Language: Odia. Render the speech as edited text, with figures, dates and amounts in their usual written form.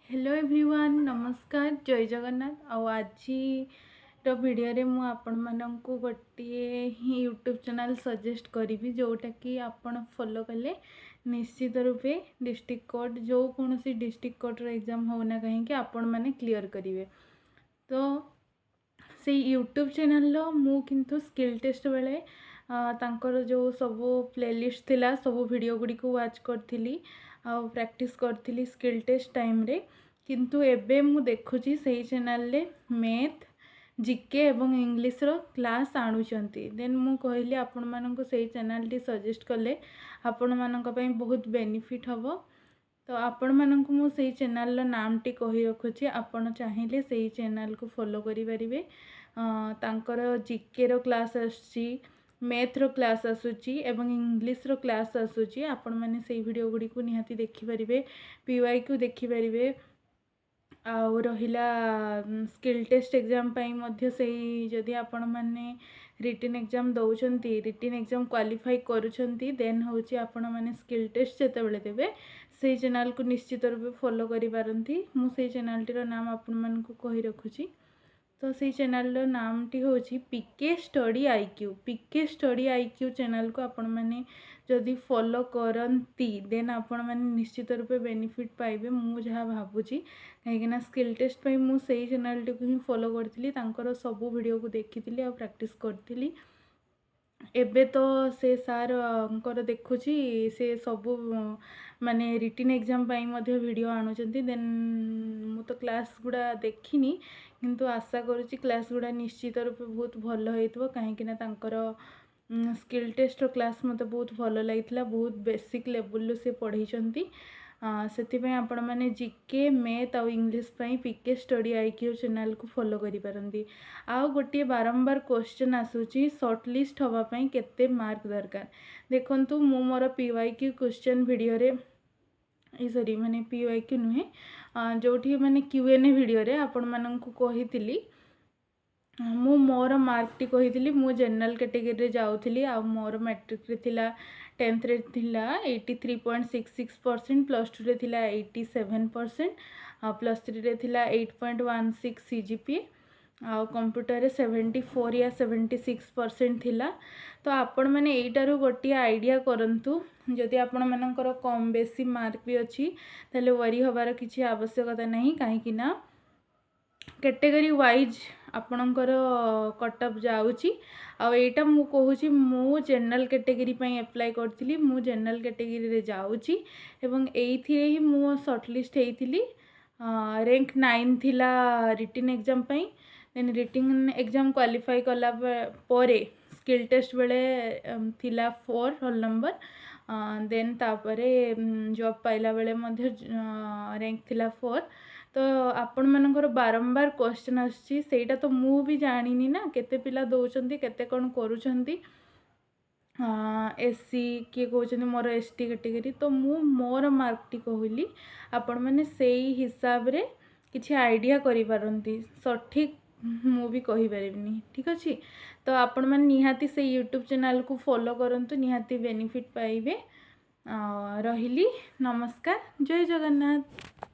ହ୍ୟାଲୋ ଏଭ୍ରିୱାନ୍, ନମସ୍କାର, ଜୟ ଜଗନ୍ନାଥ। ଆଉ ଆଜିର ଭିଡ଼ିଓରେ ମୁଁ ଆପଣମାନଙ୍କୁ ଗୋଟିଏ ହିଁ ୟୁଟ୍ୟୁବ୍ ଚ୍ୟାନେଲ୍ ସଜେଷ୍ଟ କରିବି, ଯେଉଁଟାକି ଆପଣ ଫଲୋ କଲେ ନିଶ୍ଚିତ ରୂପେ ଡିଷ୍ଟ୍ରିକ୍ଟ କୋର୍ଟ, ଯେଉଁ କୌଣସି ଡିଷ୍ଟ୍ରିକ୍ଟ କୋର୍ଟର ଏକ୍ଜାମ୍ ହେଉନା କାହିଁକି, ଆପଣମାନେ କ୍ଲିଅର୍ କରିବେ। ତ ସେଇ ୟୁଟ୍ୟୁବ୍ ଚ୍ୟାନେଲ୍ର ମୁଁ କିନ୍ତୁ ସ୍କିଲ୍ ଟେଷ୍ଟ ବେଳେ ତାଙ୍କର ଯେଉଁ ସବୁ ପ୍ଲେଲିଷ୍ଟ ଥିଲା, ସବୁ ଭିଡ଼ିଓ ଗୁଡ଼ିକୁ ୱାଚ୍ କରିଥିଲି ଆଉ ପ୍ରାକ୍ଟିସ୍ କରିଥିଲି ସ୍କିଲ୍ ଟେଷ୍ଟ ଟାଇମ୍ରେ। କିନ୍ତୁ ଏବେ ମୁଁ ଦେଖୁଛି ସେଇ ଚ୍ୟାନେଲ୍ରେ ମ୍ୟାଥ୍, ଜିକେ ଏବଂ ଇଂଲିଶର କ୍ଲାସ୍ ଆଣୁଛନ୍ତି। ଦେନ୍ ମୁଁ କହିଲି, ଆପଣମାନଙ୍କୁ ସେଇ ଚ୍ୟାନେଲ୍ଟି ସଜେଷ୍ଟ କଲେ ଆପଣମାନଙ୍କ ପାଇଁ ବହୁତ ବେନିଫିଟ୍ ହେବ। ତ ଆପଣମାନଙ୍କୁ ମୁଁ ସେଇ ଚ୍ୟାନେଲ୍ର ନାମଟି କହି ରଖୁଛି, ଆପଣ ଚାହିଁଲେ ସେଇ ଚ୍ୟାନେଲ୍କୁ ଫଲୋ କରିପାରିବେ। ତାଙ୍କର ଜିକେର କ୍ଲାସ୍ ଆସୁଛି, ମ୍ୟାଥ୍ର କ୍ଲାସ୍ ଆସୁଛି ଏବଂ ଇଂଲିଶର କ୍ଲାସ୍ ଆସୁଛି। ଆପଣମାନେ ସେଇ ଭିଡ଼ିଓ ଗୁଡ଼ିକୁ ନିହାତି ଦେଖିପାରିବେ, ପିୱାଇକ୍ୟୁ ଦେଖିପାରିବେ। ଆଉ ରହିଲା ସ୍କିଲ୍ ଟେଷ୍ଟ ଏକ୍ଜାମ୍ ପାଇଁ ମଧ୍ୟ ସେଇ, ଯଦି ଆପଣମାନେ ରିଟିନ୍ ଏକ୍ଜାମ୍ ଦେଉଛନ୍ତି, ରିଟିନ୍ ଏକ୍ଜାମ୍ କ୍ୱାଲିଫାଇ କରୁଛନ୍ତି, ଦେନ୍ ହେଉଛି ଆପଣମାନେ ସ୍କିଲ୍ ଟେଷ୍ଟ ଯେତେବେଳେ ଦେବେ, ସେଇ ଚ୍ୟାନେଲ୍କୁ ନିଶ୍ଚିତ ରୂପେ ଫଲୋ କରିପାରନ୍ତି। ମୁଁ ସେଇ ଚ୍ୟାନେଲ୍ଟିର ନାମ ଆପଣମାନଙ୍କୁ କହି ରଖୁଛି। ତ ସେଇ ଚ୍ୟାନେଲ୍ର ନାମଟି ହେଉଛି PK study I Q. PK study I Q ଚ୍ୟାନେଲ୍କୁ ଆପଣମାନେ ଯଦି ଫଲୋ କରନ୍ତି, ଦେନ୍ ଆପଣମାନେ ନିଶ୍ଚିତ ରୂପେ ବେନିଫିଟ୍ ପାଇବେ, ମୁଁ ଯାହା ଭାବୁଛି। କାହିଁକିନା ସ୍କିଲ୍ ଟେଷ୍ଟ ପାଇଁ ମୁଁ ସେଇ ଚ୍ୟାନେଲ୍ଟିକୁ ହିଁ ଫଲୋ କରିଥିଲି, ତାଙ୍କର ସବୁ ଭିଡ଼ିଓକୁ ଦେଖିଥିଲି ଆଉ ପ୍ରାକ୍ଟିସ୍ କରିଥିଲି। ଏବେ ତ ସେ ସାର୍ଙ୍କର ଦେଖୁଛି, ସେ ସବୁ ମାନେ ରିଟିନ୍ ଏକ୍ଜାମ୍ ପାଇଁ ମଧ୍ୟ ଭିଡ଼ିଓ ଆଣୁଛନ୍ତି। ଦେନ୍ ମୁଁ ତ କ୍ଲାସ୍ ଗୁଡ଼ା ଦେଖିନି, କିନ୍ତୁ ଆଶା କରୁଛି କ୍ଲାସ୍ ଗୁଡ଼ା ନିଶ୍ଚିତ ରୂପେ ବହୁତ ଭଲ ହେଇଥିବ, କାହିଁକିନା ତାଙ୍କର ସ୍କିଲ୍ ଟେଷ୍ଟର କ୍ଲାସ୍ ମୋତେ ବହୁତ ଭଲ ଲାଗିଥିଲା। ବହୁତ ବେସିକ୍ ଲେବୁଲ୍ରୁ ସେ ପଢ଼େଇଛନ୍ତି। ସେଥିପାଇଁ ଆପଣମାନେ ଜିକେ, ମ୍ୟାଥ୍ ଆଉ ଇଂଲିଶ ପାଇଁ ପିକେ ଷ୍ଟଡ଼ି ଆଇକ୍ୟୁ ଚ୍ୟାନେଲ୍କୁ ଫଲୋ କରିପାରନ୍ତି। ଆଉ ଗୋଟିଏ ବାରମ୍ବାର କ୍ୱେଶ୍ଚନ୍ ଆସୁଛି, ସର୍ଟ ଲିଷ୍ଟ ହେବା ପାଇଁ କେତେ ମାର୍କ ଦରକାର? ଦେଖନ୍ତୁ, ମୁଁ ମୋର ପିୱାଇକ୍ୟୁ କ୍ୱେଶ୍ଚନ୍ ଭିଡ଼ିଓରେ, ଏ ସରି, ମାନେ ପିୱାଇକ୍ୟୁ ନୁହେଁ, ଯେଉଁଠି ମାନେ କ୍ୟୁ ଏନ୍ ଏ ଭିଡ଼ିଓରେ ଆପଣମାନଙ୍କୁ କହିଥିଲି, ମୁଁ ମୋର ମାର୍କଟି କହିଥିଲି। ମୁଁ ଜେନେରାଲ୍ କ୍ୟାଟେଗୋରୀରେ ଯାଉଥିଲି ଆଉ ମୋର ମ୍ୟାଟ୍ରିକରେ ଥିଲା, ଟେନ୍ଥରେ ଥିଲା 83.66%, ପ୍ଲସ୍ ଟୁରେ ଥିଲା 87%, ଆଉ ପ୍ଲସ୍ ଥ୍ରୀରେ ଥିଲା 8.16 CGP, ଆଉ କମ୍ପ୍ୟୁଟରରେ 74 ୟା 76% ଥିଲା। ତ ଆପଣମାନେ ଏଇଟାରୁ ଗୋଟିଏ ଆଇଡ଼ିଆ କରନ୍ତୁ, ଯଦି ଆପଣମାନଙ୍କର କମ୍ ବେଶୀ ମାର୍କ ବି ଅଛି, ତାହେଲେ ୱରି ହେବାର କିଛି ଆବଶ୍ୟକତା ନାହିଁ, କାହିଁକି ନା କ୍ୟାଟେଗୋରୀ ୱାଇଜ୍ ଆପଣଙ୍କର କଟ୍ ଅଫ୍ ଯାଉଛି। ଆଉ ଏଇଟା ମୁଁ କହୁଛି, ମୁଁ ଜେନେରାଲ୍ କ୍ୟାଟେଗୋରୀ ପାଇଁ ଆପ୍ଲାଏ କରିଥିଲି, ମୁଁ ଜେନେରାଲ୍ କ୍ୟାଟେଗୋରୀରେ ଯାଉଛି ଏବଂ ଏଇଥିରେ ହିଁ ମୁଁ ସର୍ଟ ଲିଷ୍ଟ ହେଇଥିଲି। ର୍ୟାଙ୍କ 9 ଥିଲା ରିଟିନ୍ ଏକ୍ଜାମ୍ ପାଇଁ। ଦେନ୍ ରିଟିନ୍ ଏକ୍ଜାମ୍ କ୍ୱାଲିଫାଇ କଲା ପରେ ସ୍କିଲ୍ ଟେଷ୍ଟ ବେଳେ ଥିଲା 4 ରୋଲ୍ ନମ୍ବର। ଦେନ୍ ତାପରେ ଜବ୍ ପାଇଲା ବେଳେ ମଧ୍ୟ ର୍ୟାଙ୍କ ଥିଲା 4। ତ ଆପଣମାନଙ୍କର ବାରମ୍ବାର କ୍ୱେଶ୍ଚନ୍ ଆସୁଛି, ସେଇଟା ତ ମୁଁ ବି ଜାଣିନି ନା, କେତେ ପିଲା ଦେଉଛନ୍ତି, କେତେ କ'ଣ କରୁଛନ୍ତି। ଏସ୍ ସି, କିଏ କହୁଛନ୍ତି ମୋର ଏସ୍ ଟି କ୍ୟାଟେଗୋରୀ। ତ ମୁଁ ମୋର ମାର୍କଟି କହିଲି, ଆପଣମାନେ ସେଇ ହିସାବରେ କିଛି ଆଇଡ଼ିଆ କରିପାରନ୍ତି। ସଠିକ୍ ମୁଁ ବି କହିପାରିବିନି, ଠିକ୍ ଅଛି। ତ ଆପଣମାନେ ନିହାତି ସେଇ ୟୁଟ୍ୟୁବ୍ ଚ୍ୟାନେଲ୍କୁ ଫଲୋ କରନ୍ତୁ, ନିହାତି ବେନିଫିଟ୍ ପାଇବେ। ରହିଲି, ନମସ୍କାର, ଜୟ ଜଗନ୍ନାଥ।